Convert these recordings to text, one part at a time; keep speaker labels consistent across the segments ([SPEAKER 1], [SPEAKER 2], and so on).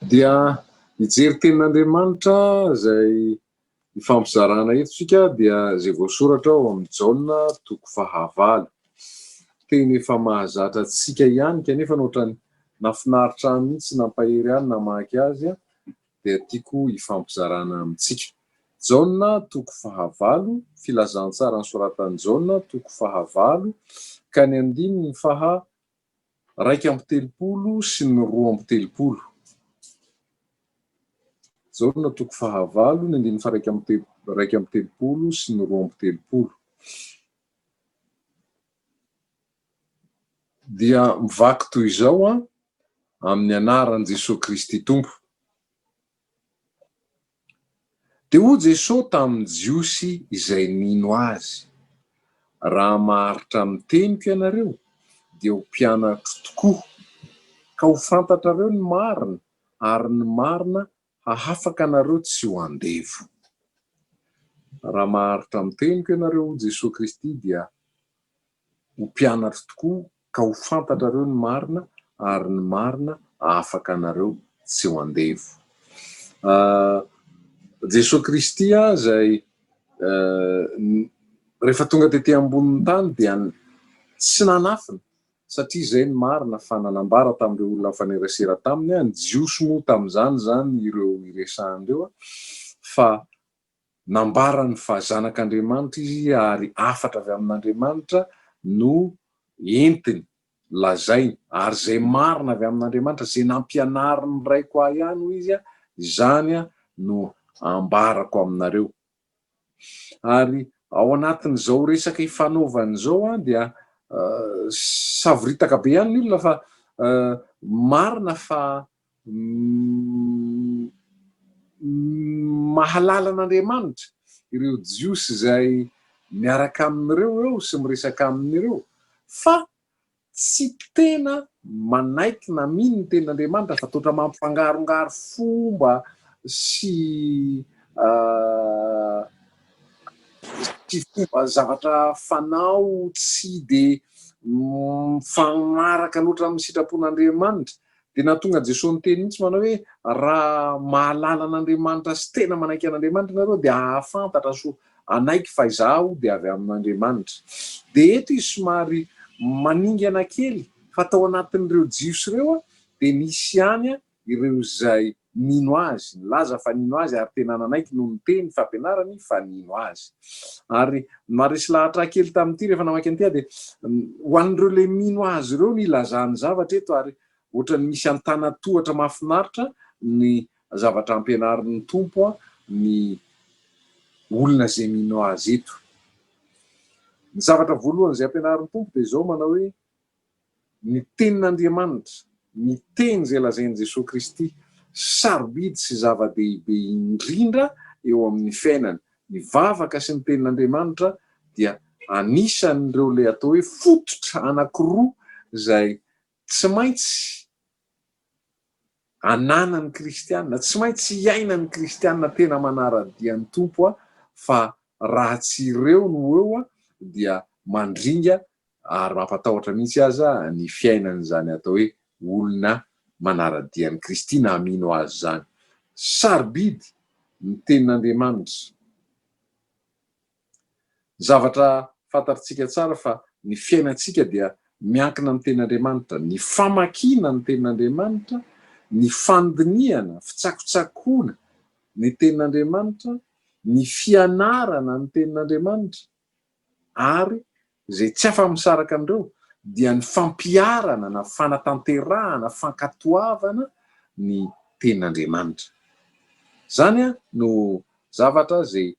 [SPEAKER 1] Dia hijery tenin'Andriamanitra izay ifampizarana eto isika dia izay voasoratra ao amin'ny Jaona toko fahavalo. Teny efa mahazatra antsika ihany kanefa ohatran'ny nahafinaritra ahy mihitsy nampahery ahy ny namaky azy dia tiako hifampizarana amintsika. Jaona toko fahavalo, Filazantsara nosoratan'i Jaona toko fahavalo ka ny andininy faha 31 sy ny 32. Jaona toko fahavalo, ny andininy faha 31 sy ny 32. Dia mivaky toy izao an, amin'ny anaran'i Jesoa Kristy Tompo. Dia hoy Jesoa tamin'ny Jiosy izay nino Azy, Raha maharitra amin'ny teniko ianareo, dia ho mpianatro tokoa, ka ho fantatrareo ny marina, ary ny marina hahafaka anareo tsy ho andevo. Raha maharitra amin'ny teniko ianareo, hoy Jesoa Kristy, dia ho mpianatro tokoa ka ho fantatrareo ny marina ary ny marina ahafaka anareo tsy ho andevo. Jesoa Kristy izay rehefa tonga tety ambonin'ny tany dia tsy nanafina satria izay ny marina fa nanambara tamin'ireo olona nifanerasera taminy, ny Jiosy moa tamin'izany izany ireo iresahany ireo fa Nambarany fa Zanak'Andriamanitra izy ary hafatra avy amin'Andriamanitra no entiny, lazainy, ary izay marina avy amin'Andriamanitra, izay nampianarin'ny Raiko ahy ihany, hoy izy, izany no ambarako aminareo. Ary ao anatin'izao resaka ifanaovana izao dia savoritaka be ihany ny olona fa marina fa Mahalala an'Andriamanitra ireo Jiosy izay miaraka amin'ireo eo sy miresaka amin'ireo, fa tsy tena manaiky na mino ny tenin'Andriamanitra fa toa mampifangarongaro fomba sy sy fomba zavatra fanao tsy dia mifanaraka loatra amin'ny sitrapon'Andriamanitra. Dia nahatonga an'i Jesoa niteny mihitsy manao hoe, Raha mahalala an'Andriamanitra sy tena manaiky an'Andriamanitra ianareo dia hahafantatra sy hanaiky fa Izaho dia avy amin'Andriamanitra. Dia eto izy somary maningana kely fa tao anatin'ireo Jiosy ireo dia nisy ihany ireo izay nino Azy, nilaza fa nino Azy ary tena nanaiky noho ny teny fampianarany fa nino Azy. Ary ny maharesy lahatra ahy kely tamin'ity rehefa namaky an'ity aho dia ho an'ireo ilay mino Azy ireo no ilazany zavatra eto ary ohatran'ny misy antanatohatra mahafinaritra ny zavatra ampianarin'ny Tompo ny olona izay mino Azy eto. Ny zavatra voalohany izay ampianarin'ny Tompo dia izao manao hoe Ny Tenin'Andriamanitra, ny Teny izay lazain'i Jesoa Kristy, sarobidy sy zava-dehibe indrindra eo amin'ny fiainana. Ny vavaka sy ny Tenin'Andriamanitra dia anisan'ireo ilay atao hoe fototra anankiroa izay tsy maintsy ananan'ny kristiana, tsy maintsy iainan'ny kristiana tena manara-dia ny Tompo fa raha tsy ireo no eo dia mandringa ary mampatahotra mihitsy aza ny fiainan'izany atao hoe olona manara-dia an'i Kristy na mino Azy izany. Sarobidy ny Tenin'Andriamanitra. Zavatra fantatritsika tsara fa ny fiainantsika dia miankina amin'ny Tenin'Andriamanitra, ny famakiana ny Tenin'Andriamanitra, ny fandinihana, fitsakotsakoana ny Tenin'Andriamanitra, ny fianarana ny Tenin'Andriamanitra ary izay tsy afa-misaraka an'ireo dia ny fampiharana na fanatanterahana, fankatoavana ny Tenin'Andriamanitra. Izany no zavatra izay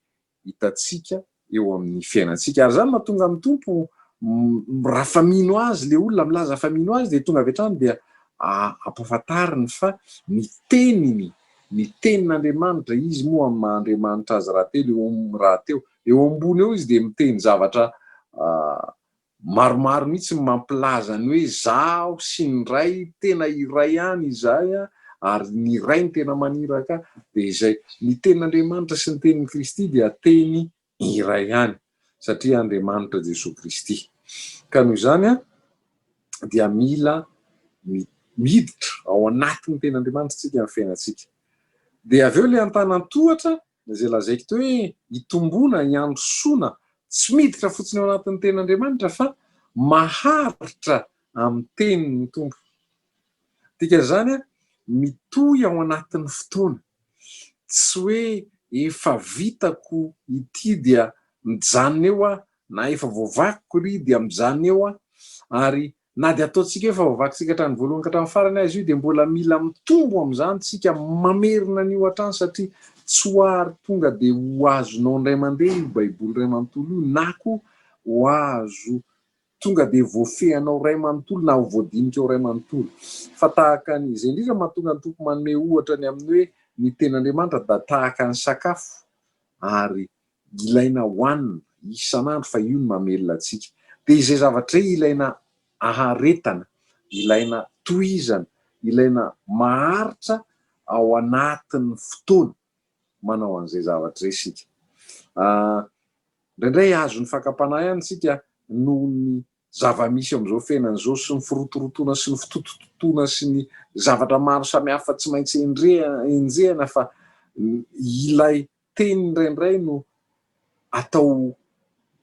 [SPEAKER 1] hitantsika eo amin'ny fiainantsika. Ary izany mahatonga ny Tompo raha fa mino Azy ilay olona, milaza fa mino Azy dia tonga avy hatrany dia ampahafantariny fa ny Teniny, ny Tenin'Andriamanitra, Izy moa amin'ny maha Andriamanitra Azy rahatelo eo rahateo, eo ambony eo Izy dia miteny zavatra Maromaro mihitsy ny mampilaza ny hoe zaho sy ny Ray tena iray ihany izahay ary ny Ray no tena maniraka ahy, dia izay. Ny tenin'Andriamanitra sy ny tenin'i Kristy dia teny iray ihany satria Andriamanitra Jesoa Kristy. Ka noho izany dia mila. miditra ao anatin'ny tenin'Andriamanitra isika amin'ny fiainantsika. Dia avy eo ilay antanan-tohatra izay lazaiko teo hoe hitomboana, hiandrosoana, tsy miditra fotsiny ao anatin'ny tenin'Andriamanitra fa maharitra amin'ny tenin'ny Tompo. Dikan'izany, mitohy ao anatin'ny fotoana. Tsy hoe efa vitako ity dia mijanona eo aho na efa voavakiko ry dia mijanona eo aho. Ary na dia ataontsika hoe efa voavakintsika hatramin'ny voalohany ka hatramin'ny farany aza io dia mbola mila mitombo amin'izany isika mamerina an'io hatrany satria tsy ho ary tonga dia ho azonao indray mandeha io Baiboly iray manontolo io na koa ho azo tonga dia voafehinao iray manontolo na ho voadinikao iray manontolo. Fa tahaka ny, izay indrindra mahatonga ny Tompo manome ohatra ny amin'ny hoe ny Tenin'Andriamanitra da tahaka ny sakafo ary ilaina hohanina isan'andro fa io no mamelona antsika. Dia izay zavatra izay ilaina aharetana, ilaina tohizana, ilaina maharitra ao anatin'ny fotoana manao an'izay zavatra izay isika. Indraindray azon'ny fakam-panahy ihany isika noho ny zava-misy eo amin'izao fiainana izao sy ny firotorotoana sy ny fitotototoana sy ny zavatra maro samihafa tsy maintsy enjehina fa ilay teny indraindray no atao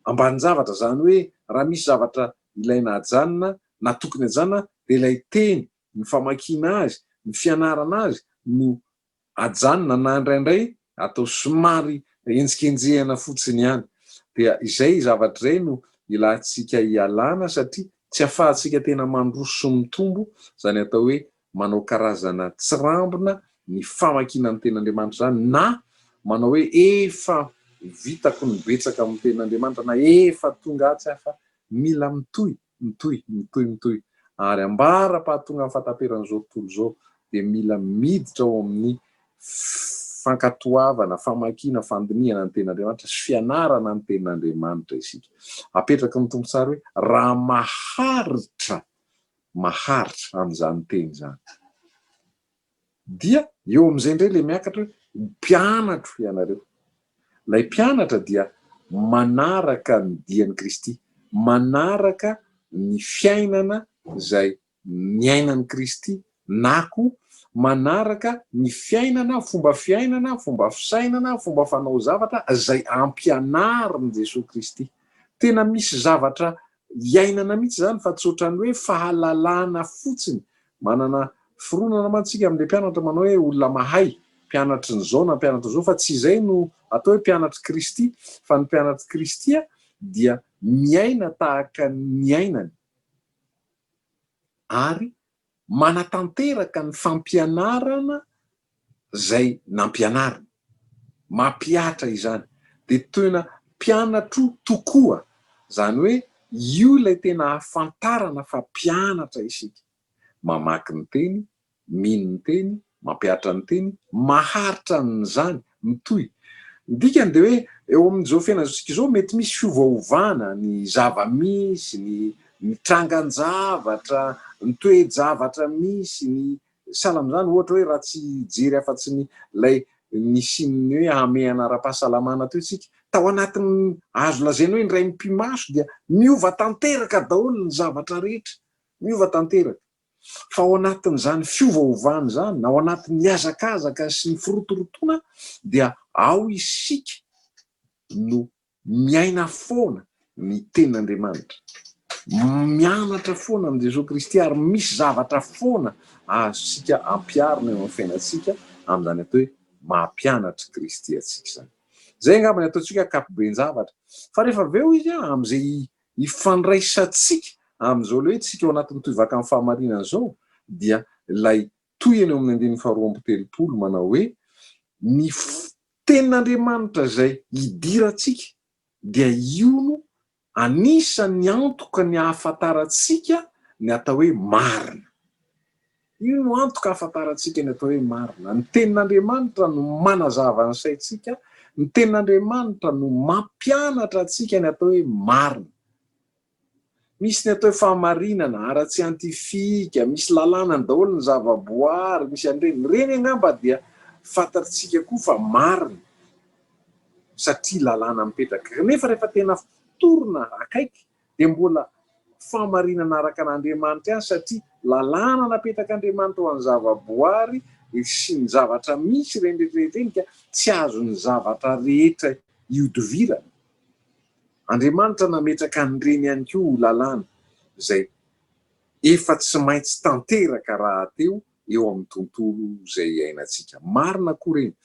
[SPEAKER 1] ambanin-javatra, izany hoe raha misy zavatra ilaina hajanona na tokony hajanona dia ilay teny, ny famakiana azy, ny fianarana azy no ajanona na indraindray atao somary henjikenjehina fotsiny ihany. Dia izay zavatra izay no ilantsika hialana satria tsy afahantsika tena mandroso sy mitombo izany atao hoe manao karazana tsirambina ny famakiana ny tenin'Andriamanitra izany na manao hoe efa vitako ny betsaka amin'ny tenin'Andriamanitra na efa tonga atsy aho fa mila mitohy mitohy, mitohy, mitohy. Ary ambara-pahatonga amin'ny fahataperan'izao tontolo izao dia mila miditra ao amin'ny fankatoavana, famakiana, fandinihana ny Tenin'Andriamanitra sy fianarana ny Tenin'Andriamanitra isika. Apetraky ny Tompo tsara hoe raha maharitra, maharitra amin'izany teny izany. Dia eo amin'izay indray ilay miakatra hoe ho mpianatro ianareo. Ilay mpianatra dia manaraka ny dian'i Kristy, manaraka ny fiainana izay niainan'i Kristy na koa manaraka ny fiainana, fomba fiainana, fomba fisainana, fomba fanao zavatra izay ampianarin'i Jesoa Kristy. Tena misy zavatra iainana mihitsy izany fa tsy ohatran'ny hoe fahalalana fotsiny Manana fironana mantsy isika amin'ilay mpianatra manao hoe olona mahay, mpianatry ny izao na mpianatry ny izao, fa tsy izay no atao hoe mpianatr'i Kristy, fa ny mpianatr'i Kristy dia miaina tahaka ny niainany ary manatanteraka ny fampianarana izay nampianariny, mampihatra izany, dia tena mpianatro tokoa, izany hoe io ilay tena ahafantarana fa mpianatra isika, mamaky ny teny, mino ny teny, mampihatra ny teny, maharitra an'izany, mitohy. Ny dikany dia hoe eo amin'izao fiainantsika izao mety misy fiovaovana ny zava-misy, ny ny trangan-javatra, ny toe-javatra misy, ny Sahala amin'izany, ohatra hoe raha tsy hijery afa-tsy ny ilay nisian'ny hoe hamehana ara-pahasalamana teo isika, tao anatin'ny azo lazaina hoe indray mipi-maso dia miova tanteraka daholo ny zavatra rehetra, miova tanteraka. Fa ao anatin'izany fiovaovana izany, ao anatin'ny hazakazaka sy ny firotorotoana dia ao isika no Miaina foana ny Tenin'Andriamanitra. Mianatra foana amin'i Jesoa Kristy ary misy zavatra foana azontsika ampiharina eo amin'ny fiainantsika amin'izany atao hoe maha mpianatr'i Kristy antsika izany. Izay angamba ny ataontsika ankapoben-javatra. Fa rehefa avy eo izy amin'izay ifandraisantsika amin'izao ilay hoe tsika ao anatin'ny tohivakan'ny fahamarinana izao dia ilay Tohiny eo amin'ny andininy faharoa amby telopolo manao hoe, Ny Tenin'Andriamanitra izay idirantsika dia io no anisan'ny antoka ny ahafantarantsika ny atao hoe marina. Io no antoka ahafantarantsika ny atao hoe marina. Ny Tenin'Andriamanitra no manazava ny saintsika, ny Tenin'Andriamanitra no mampianatra antsika ny atao hoe marina. Misy ny atao hoe fahamarinana ara-tsiantifika, misy lalànany daholo ny zavaboary, misy an'ireny. Ireny angamba dia fantatsika koa fa marina satria lalàna mipetraka. Kanefa rehefa tena fotorina akaiky dia mbola fahamarinana araka an'Andriamanitra ihany satria lalàna napetrak'Andriamanitra ho an'ny zavaboary sy ny zavatra misy ireny rehetra rehetra ireny ka tsy azon'ny zavatra rehetra ihodivirana. Andriamanitra nametraka an'ireny ihany koa ho lalàna izay efa tsy maintsy tanteraka rahateo eo amin'ny tontolo izay iainantsika. Marina koa ireny.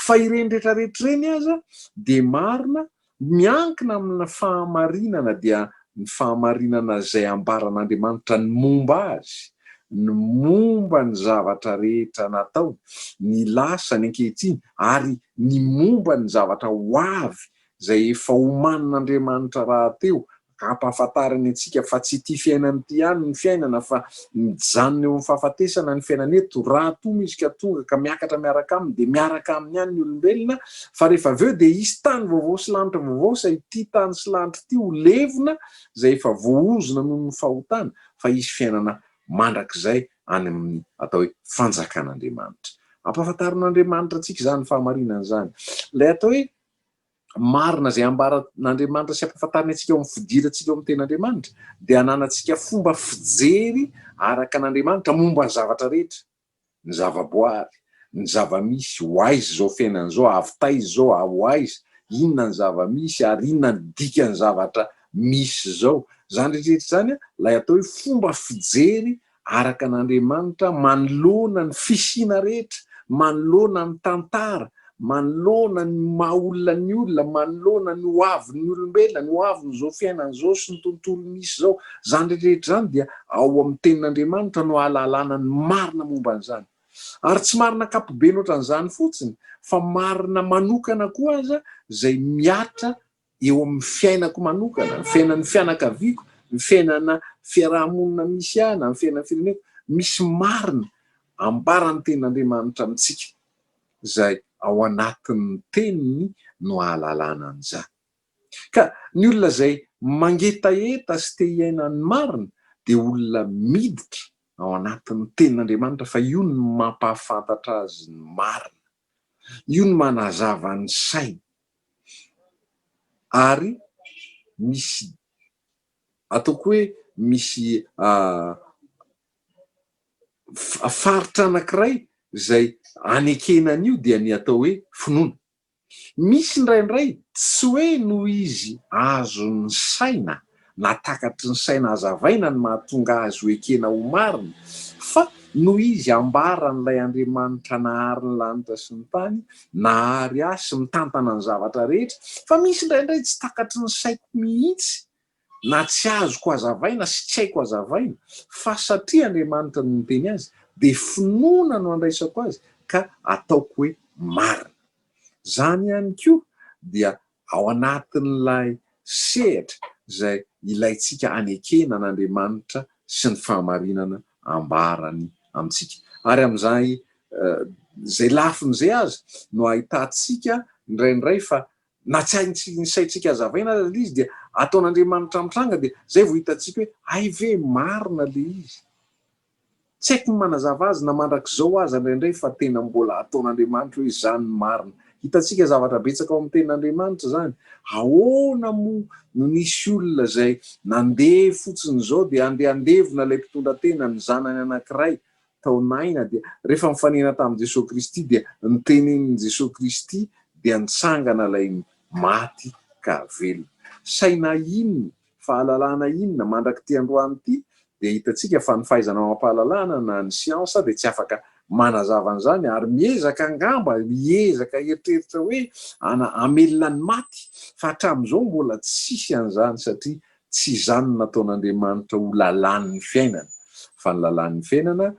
[SPEAKER 1] Fa ireny rehetra rehetra ireny aza dia marina miankina amina fahamarinana dia ny fahamarinana izay ambaran'Andriamanitra ny momba Azy, ny momba ny zavatra rehetra nataony, ny lasa, ny ankehitriny ary ny momba ny zavatra ho avy izay efa omanin'Andriamanitra rahateo Ampahafantariny antsika fa tsy ity fiainana ity ihany ny fiainana fa mijanona eo amin'ny fahafatesana ny fiainana eto. Raha toa izy ka tonga ka miakatra miaraka aminy dia miaraka aminy ihany ny olombelona fa rehefa avy eo dia hisy tany vaovao sy lanitra vaovao izay ity tany sy lanitra ity ho levona izay efa voaozona noho ny fahotana fa hisy fiainana mandrakizay any amin'ny atao hoe fanjakan'Andriamanitra. Ampahafantarin'Andriamanitra antsika izany fahamarinana izany. Ilay atao hoe marina izay ambaran'Andriamanitra sy ampahafantariny antsika eo amin'ny fidirantsika eo amin'ny tenin'Andriamanitra dia ananantsika fomba fijery araka an'Andriamanitra momba ny zavatra rehetra, ny zavaboary, ny zava-misy, ho aiza izao fiainana izao, avy taiza izao, ho aiza, inona ny zava-misy ary inona ny dikan'ny zavatra misy izao. Izany rehetra rehetra izany ilay atao hoe fomba fijery araka an'Andriamanitra manoloana ny fisiana rehetra, manoloana ny tantara, manoloana ny maha olona ny olona, manoloana ny ho avin'ny olombelona, ny ho avin'izao fiainana izao sy ny tontolo misy izao. Izany rehetra rehetra izany dia ao amin'ny Tenin'Andriamanitra no ahalalana ny marina momba an'izany. Ary tsy marina ankapobeny ohatran'izany fotsiny fa marina manokana koa aza izay mihatra eo amin'ny fiainako manokana, ny fiainan'ny fianakaviako, ny fiainana fiaraha-monina misy ahy na ny fiainan'ny fireneko, misy marina ambaran'ny Tenin'Andriamanitra amintsika izay ao anatin'ny Teniny no ahalalana an'izany. Ka ny olona izay mangetaheta sy te hiaina ny marina dia olona miditra ao anatin'ny Tenin'Andriamanitra fa io no mampahafantatra azy ny marina, io no manazava ny sainy. Ary misy ataoko hoe misy faritra anankiray izay anekena an'io dia ny atao hoe finoana. Misy indraindray tsy hoe noho izy azon'ny saina na takatry ny saina hazavaina ny mahatonga azy ho ekena ho marina, fa noho izy ambaran'ilay Andriamanitra nahary ny lanitra sy ny tany, nahary ahy sy mitantana ny zavatra rehetra, fa misy indraindray tsy takatry ny saiko mihitsy na tsy azoko hazavaina sy tsy haiko hazavaina, fa satria Andriamanitra no niteny azy dia finoana no andraisako azy ka ataoko hoe marina. Izany ihany koa dia ao anatin'ilay sehatra izay ilaintsika hanekena an'Andriamanitra sy ny fahamarinana ambarany amintsika. Ary amin'izay izay lafiny izay aza no ahitantsika indraindray fa na tsy hain'ny saintsika hazavaina aza ilay izy dia ataon'Andriamanitra mitranga dia izay vao hitantsika hoe hay ve marina ilay izy. Tsy haiko ny manazava azy na mandrakizao aza indraindray fa tena mbola ataon'Andriamanitra hoe izany no marina. Hitantsika zavatra betsaka ao amin'ny tenin'Andriamanitra izany. Ahoana moa no nisy olona izay nandeha fotsiny izao dia handeha handevona ilay mpitondra tena ny zanany anankiray tao Naina dia rehefa nifanena tamin'i Jesoa Kristy dia notenenin'i Jesoa Kristy dia nitsangana ilay maty ka velona. Saina inona Fahalalana inona? Mandrak'ity androany ity dia hitantsika fa ny fahaizana amam-pahalalana na ny siansa dia tsy afaka manazava an'izany ary miezaka angamba, miezaka hieritreritra hoe ana hamelona ny maty fa hatramin'izao mbola tsisy an'izany satria tsy izany no nataon'Andriamanitra ho lalàn'ny fiainana fa ny lalàn'ny fiainana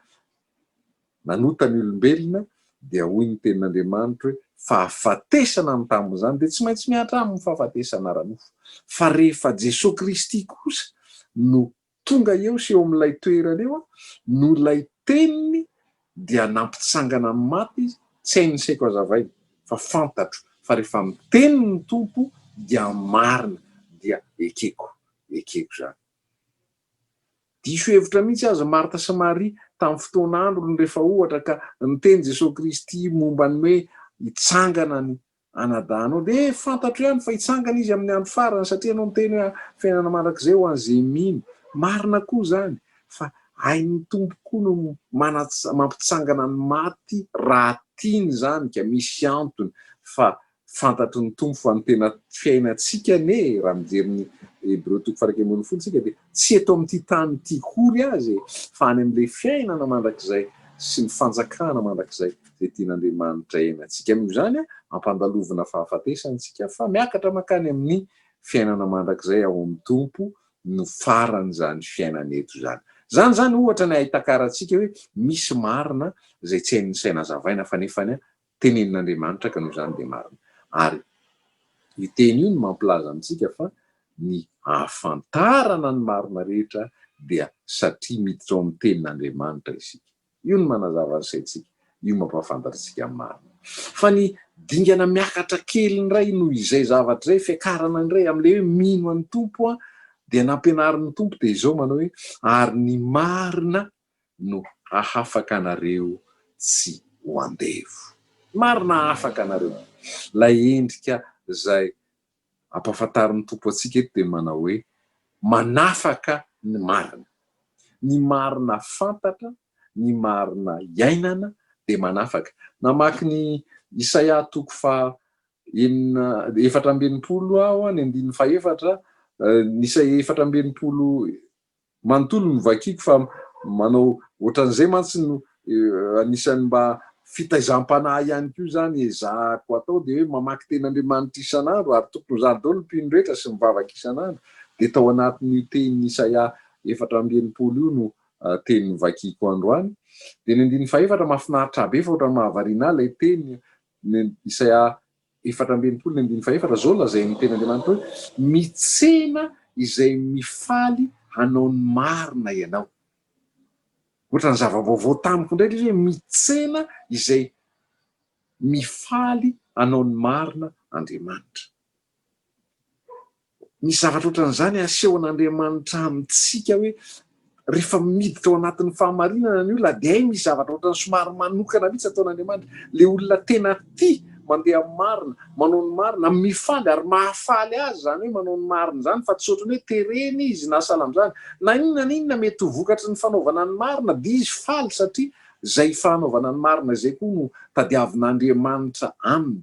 [SPEAKER 1] Nanota ny olombelona, dia hoy ny Tenin'Andriamanitra hoe, fahafatesana no tamin'izany, dia tsy maintsy mihatra aminy ny fahafatesana ara-nofo. Fa rehefa Jesoa Kristy kosa no tonga eo sy eo amin'ilay toerana eo, noho ilay Teniny, dia nampitsangana ny maty Izy, tsy hain'ny saiko hazavaina, fa fantatro fa rehefa miteny ny Tompo dia marina, dia ekeko, ekeko izany. Diso hevitra mihitsy aza Marta sy Maria tamin'ny fotoan'androny rehefa ohatra ka niteny Jesoa Kristy momba ny hoe hitsangana ny anadahinao dia eh fantatro ihany fa hitsangana izy amin'ny andro farany satria ianao niteny hoe fiainana mandrakizay ho an'izay mino. Marina koa izany fa hain'ny Tompo koa no mampitsangana ny maty raha tiany izany ka misy antony fa fantatry ny Tompo fa ny tena fiainantsika anie raha mijery ny Hebreo toko faha 11 isika dia tsy eto amin'ity tany ity akory aza e fa any amin'ilay fiainana mandrakizay sy ny fanjakana mandrakizay izay tian'Andriamanitra iainantsika. Noho izany ampandalovina fahafatesana isika fa miakatra mankany amin'ny fiainana mandrakizay ao amin'ny Tompo no faran'izany fiainana eto izany. Izany izany ohatra ny ahitakarantsika hoe misy marina izay tsy hain'ny saina azavaina fa nefany tenenin'Andriamanitra ka noho izany dia marina. Ary io teny io no mampilaza amintsika fa ny ahafantarana ny marina rehetra dia satria miditra ao amin'ny tenin'Andriamanitra isika. Io no manazava ny saintsika, io mampahafantatra antsika ny marina. Fa ny dingana miakatra kely indray noho izay zavatra izay, fiakarana indray amin'ilay hoe mino an'ny Tompo dia nampianarin'ny Tompo dia izao manao hoe ary ny marina no hahafaka anareo tsy ho andevo. Marina hahafaka anareo. Ilay endrika izay ampahafantarin'ny Tompo antsika eto dia manao hoe manafaka ny marina. Ny marina fantatra, ny marina iainana dia manafaka. Namaky ny Isaia toko faha enina, 64 aho, ny andininy fahefatra, ny Isaia 64 manontolo no vakiako fa manao ohatran'izay mantsy no anisan'ny mba fitaizam-panahy ihany koa izany ezahako atao dia hoe mamaky tenin'Andriamanitra isan'andro ary tokony ho izany daholo ny mpino rehetra sy mivavaka isan'andro dia tao anatin'io tenin'i Isaia 64 io no teny novakiako androany dia ny andininy fahefatra mahafinaritra ahy be fa ohatran'ny mahavariana ahy ilay teny Isaia 64 ny andininy fahefatra, Izao lazain'ny Tenin'Andriamanitra hoe, Mitsena izay mifaly hanao ny marina ianao. Ohatran'ny zava-baovao tamiko indray ilay izy hoe mitsena izay mifaly hanao ny marina Andriamanitra. Misy zavatra ohatran'izany asehon'Andriamanitra amintsika hoe rehefa miditra ao anatin'ny fahamarinana ny olona dia hay misy zavatra ohatran'ny somary manokana mihitsy ataon'Andriamanitra. Ilay olona tena tia mandeha amin'ny marina, manao ny marina, mifaly ary mahafaly azy izany hoe manao ny marina izany fa tsy ohatran'ny hoe terena izy na sahala amin'izany. Na inona na inona mety ho vokatry ny fanaovana ny marina dia izy faly satria izay fanaovana ny marina izay koa no tadiavin'Andriamanitra aminy.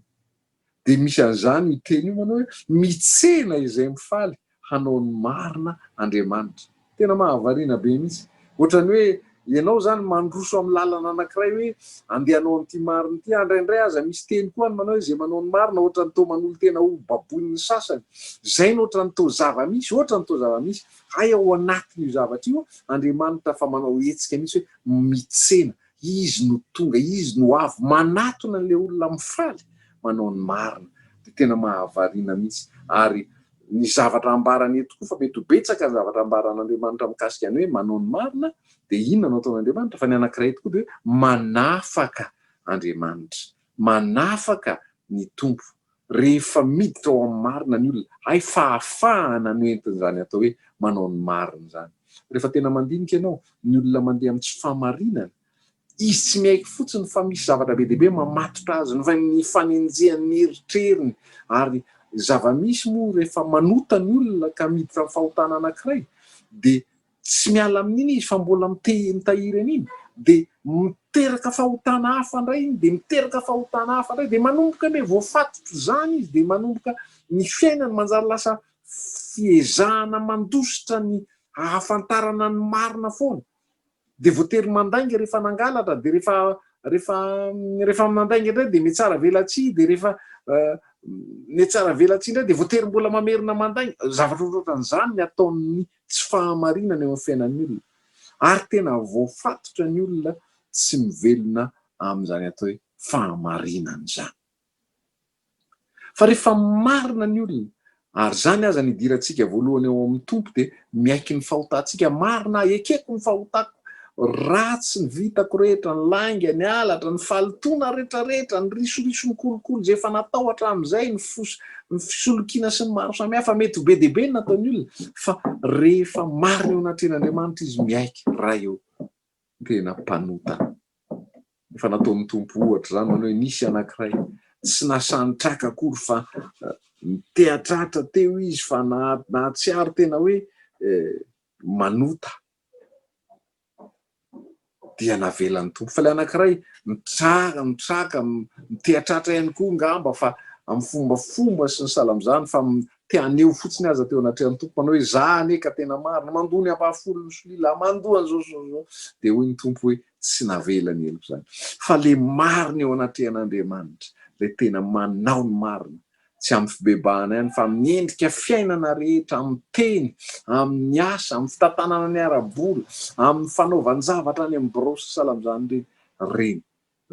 [SPEAKER 1] Dia misy an'izany io teny io manao hoe mitsena izay mifaly hanao ny marina Andriamanitra. Tena mahavariana be mihitsy. Ohatran'ny hoe ianao izany mandroso amin'ny lalana anankiray hoe andeha hanao an'ity marina ity aho. Indraindray aza misy teny koa any manao hoe izay manao ny marina ohatran'ny toa manolo-tena ho baboin'ny sasany. Izay no ohatran'ny toa zava-misy, ohatran'ny toa zava-misy. Hay ao anatin'io zavatra io Andriamanitra fa manao hetsika mihitsy hoe mitsena. Izy no tonga, Izy no avy manatona an'ilay olona mifaly manao ny marina. Dia tena mahavariana mihitsy. Ary ny zavatra ambarany eto koa, fa mety ho betsaka ny zavatra ambaran'Andriamanitra mikasika ny hoe manao ny marina, dia inona no ataon'Andriamanitra? Fa ny anankiray eto koa dia hoe manafaka Andriamanitra. Manafaka ny Tompo. Rehefa miditra ao amin'ny marina ny olona, hay fahafahana no entin'izany atao hoe manao ny marina izany. Rehefa tena mandinika ianao, ny olona mandeha amin'ny tsy fahamarinana, izy tsy miaiky fotsiny fa misy zavatra be dia be mamatotra azy, ny fanenjehan'ny eritreriny, ary zava-misy moa rehefa manota ny olona ka miditra amin'ny fahotana anankiray dia tsy miala amin'iny izy fa mbola mitahiry an'iny dia miteraka fahotana hafa indray iny dia miteraka fahotana hafa indray dia manomboka anie voafatotra izany izy dia manomboka ny fiainany manjary lasa fiezahana mandositra ny ahafantarana ny marina foana dia voatery mandainga rehefa nangalatra dia rehefa rehefa rehefa mandainga indray dia mitsara velatsihy dia rehefa mitsara velatsihy indray dia voatery mbola mamerina mandainga zavatra ohatrohatran'izany ny ataon'ny tsy fahamarinana eo amin'ny fiainan'ny olona ary tena voafatotra ny olona tsy mivelona amin'izany atao hoe fahamarinana izany. Fa rehefa marina ny olona, ary izany aza no idirantsika voalohany ao amin'ny Tompo dia miaiky ny fahotantsika, marina aho, ekeko ny fahotako, ratsy ny vitako rehetra, ny lainga, ny halatra, ny fahalotoana rehetrarehetra, ny risoriso, ny kolikoly izay efa natao hatramin'izay, ny fos, ny fisolokiana sy ny maro samihafa, mety ho be dia be ny nataon'ny olona, fa rehefa marina eo anatrehan'Andriamanitra izy miaiky, Ray ô, tena mpanota aho. Efa nataon'ny Tompo ohatra izany, manao hoe nisy anankiray tsy nasan'ny traka akory fa nitehatratra teo izy fa nahatsiaro tena hoe. manota dia navelan'ny Tompo. Fa ilay anankiray mitraka, mitraka, miteha-tratra ihany koa ngamba fa amin'ny fombafomba sy ny sahala amin'izany fa te haneho fotsiny aza teo anatrehan'ny Tompo manao hoe za anie ka tena marina, mandoa ny ampahafolon'ny solila, mandoa an'izao sy izao. Dia hoy ny Tompo hoe tsy navelany heloka izany. Fa ilay marina eo anatrehan'Andriamanitra, ilay tena manao ny marina, tsy amin'ny fibebahana ihany fa amin'ny endrika fiainana rehetra, amin'ny teny, amin'ny asa, amin'ny fitantanana ny ara-bola, amin'ny fanaovan-javatra any amin'ny birao sy sahala amin'izany ireny, ireny,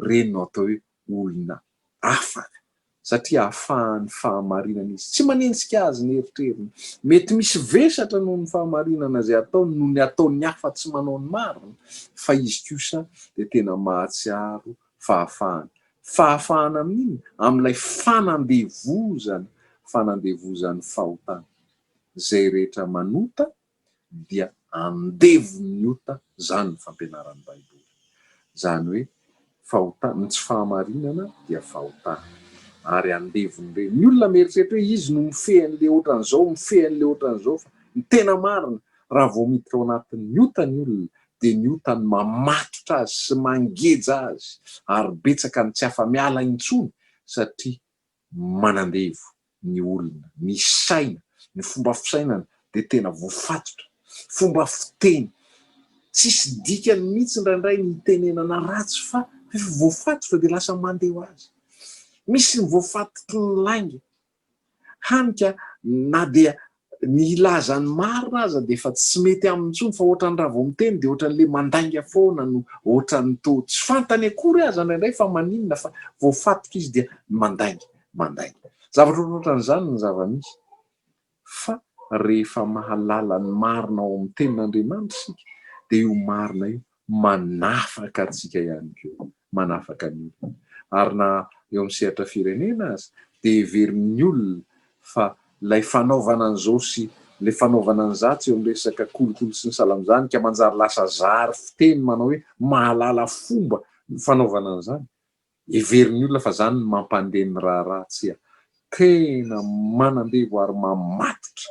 [SPEAKER 1] ireny no atao hoe olona afaka satria ahafahan'ny fahamarinana izy. Tsy manenjika azy ny eritreriny. Mety misy vesatra noho ny fahamarinana izay ataony noho ny ataon'ny hafa tsy manao ny marina, fa izy kosa dia tena mahatsiaro fahafahana. Fahafahana amin'inona? Amin'ilay fanandevozana, fanandevozan'ny fahotana. Izay rehetra manota dia andevon'ny ota, izany ny fampianaran'ny Baiboly. Izany hoe fahotana, ny tsy fahamarinana dia fahotana. Ary andevon'ireny. Ny olona mieritreritra hoe izy no mifehy an'ilay ohatran'izao, mifehy an'ilay ohatran'izao, fa ny tena marina, raha vao miditra ao anatin'ny ota ny olona, dia ny ota no mamatotra azy sy mangeja azy, ary betsaka ny tsy afa-miala intsony satria manandevo ny olona, ny saina, ny fomba fisainana dia tena voafatotra, fomba fiteny, tsisy dikany mihitsy indraindray ny hitenenana ratsy fa rehefa voafatotra dia lasa mandeha ho azy. Misy ny voafatotry ny lainga, Hany ka na dia ny hilaza ny marina aza dia efa tsy mety aminy intsony fa ohatran'ny raha vao miteny dia ohatran'ilay mandainga foana no ohatran'ny toa tsy fantany akory aza indraindray fa maninona fa voafatotra izy dia mandainga, mandainga. Zavatra ohatrohatran'izany ny zava-misy. Fa rehefa mahalala ny marina ao amin'ny tenin'Andriamanitra isika dia io marina io manafaka antsika ihany koa, manafaka ny olona. Ary na eo amin'ny sehatra firenena aza dia heverin'ny olona fa ilay fanaovana an'izao sy ilay fanaovana an'izatsy eo amin'ny resaka kolikoly sy ny sahala amin'izany ka manjary lasa zary fiteny manao hoe mahalala fomba ny fanaovana an'izany. Heverin'ny olona fa zany no mampandeha ny raharaha, tsia. Tena manandevo ary mamatotra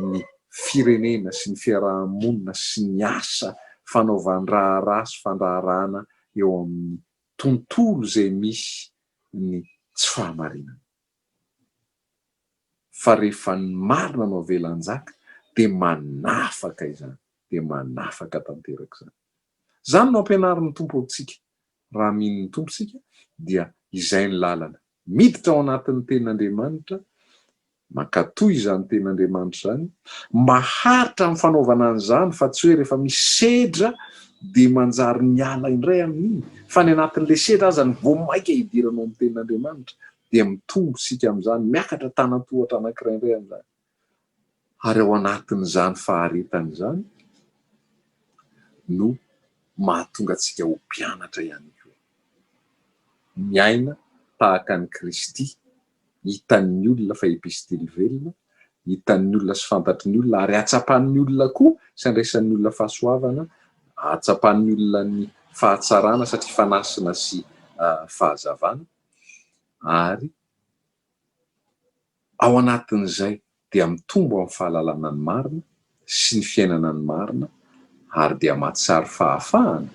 [SPEAKER 1] ny firenena sy ny fiaraha-monina sy ny asa fanaovan-draharaha sy fandraharahana eo amin'ny tontolo izay misy ny tsy fahamarinana. Fa rehefa ny marina no avela hanjaka dia manafaka izany, dia manafaka tanteraka izany. Izany no ampianarin'ny Tompo antsika Raha mino ny Tompo isika dia izay ny lalana. Miditra ao anatin'ny Tenin'Andriamanitra, mankatò izany Tenin'Andriamanitra izany, maharitra amin'ny fanaovana an'izany fa tsy hoe rehefa misy sedra dia manjary miala indray amin'iny, fa ny anatin'ilay sedra aza no vao mainka hidirana ao amin'ny Tenin'Andriamanitra, dia mitombo isika amin'izany, miakatra tanan-tohatra anankiray indray amin'izany. Ary ao anatin'izany faharetana izany no mahatonga antsika ho mpianatra ihany koa. Miaina tahaka an'i Kristy, hitan'ny olona fa epistily velona, hitan'ny olona sy fantatry ny olona ary hatsapan'ny olona koa sy andraisan'ny olona fahasoavana, hahatsapan'ny olona ny fahatsarana satria fanasina sy fahazavana ary Ao anatin'izay dia mitombo amin'ny fahalalana ny marina sy ny fiainana ny marina ary dia mahatsiaro fahafahana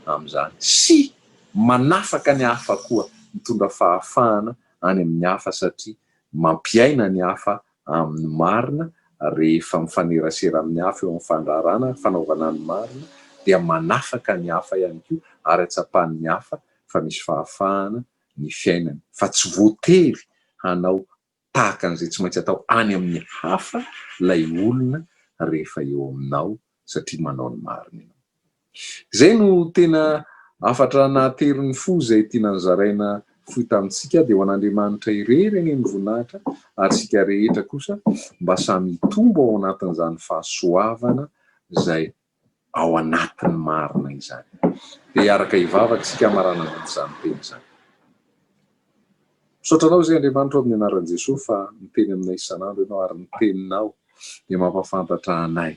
[SPEAKER 1] amin'izany sy manafaka ny hafa koa, mitondra fahafahana any amin'ny hafa satria mampiaina ny hafa amin'ny marina rehefa mifanerasera amin'ny hafa eo amin'ny fandraharana, fanaovana ny marina dia manafaka ny hafa ihany koa ary hatsapan'ny hafa fa misy fahafahana ny fiainany fa tsy voatery hanao tahaka an'izay tsy maintsy atao any amin'ny hafa ilay olona rehefa eo aminao satria manao ny marina ianao. Izay no tena hafatra nahatery ny fo izay tiana nozaraina fohy tamintsika dia ho an'Andriamanitra irery anie ny voninahitra ary isika rehetra kosa mba samy hitombo ao anatin'izany fahasoavana izay ao anatin'ny marina izany. Dia hiaraka hivavaka isika hamaranana an'izany teny izany. Misaotra Anao izay Andriamanitra ao amin'ny anaran'i Jesoa fa miteny aminay isan'andro Ianao ary ny teninao dia mampahafantatra anay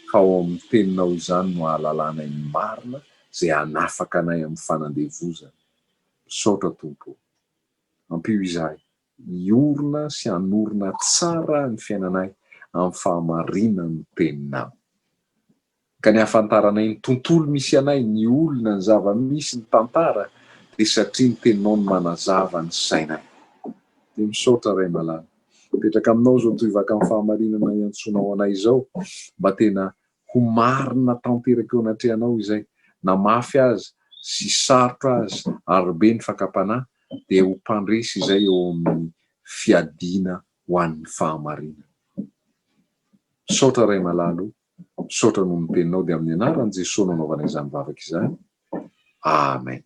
[SPEAKER 1] fa ao amin'ny teninao izany no ahalalanay ny marina izay hanafaka anay amin'ny fanandevozana. Misaotra Tompo ô. Ampio izahay hiorina sy hanorina tsara ny fiainanay amin'ny fahamarinan'ny teninao. Ka ny ahafantaranay ny tontolo misy anay, ny olona, ny zava-misy, ny tantara dia satria ny Teninao no manazava ny sainay. Dia misaotra Ray malala. Mipetraka aminao izao tohivaka amin'ny fahamarinana iantsoanao anay izao mba tena ho marina tanteraka eo anatrehanao izay, na mafy aza sy sarotra aza ary be ny fakam-panahy dia ho mpandresy izay eo amin'ny fiadiana ho an'ny fahamarinana. Misaotra Ray malala o, misaotra noho ny teninao dia amin'ny anaran'i Jesoa no anaovana izany vavaka izany. Amen.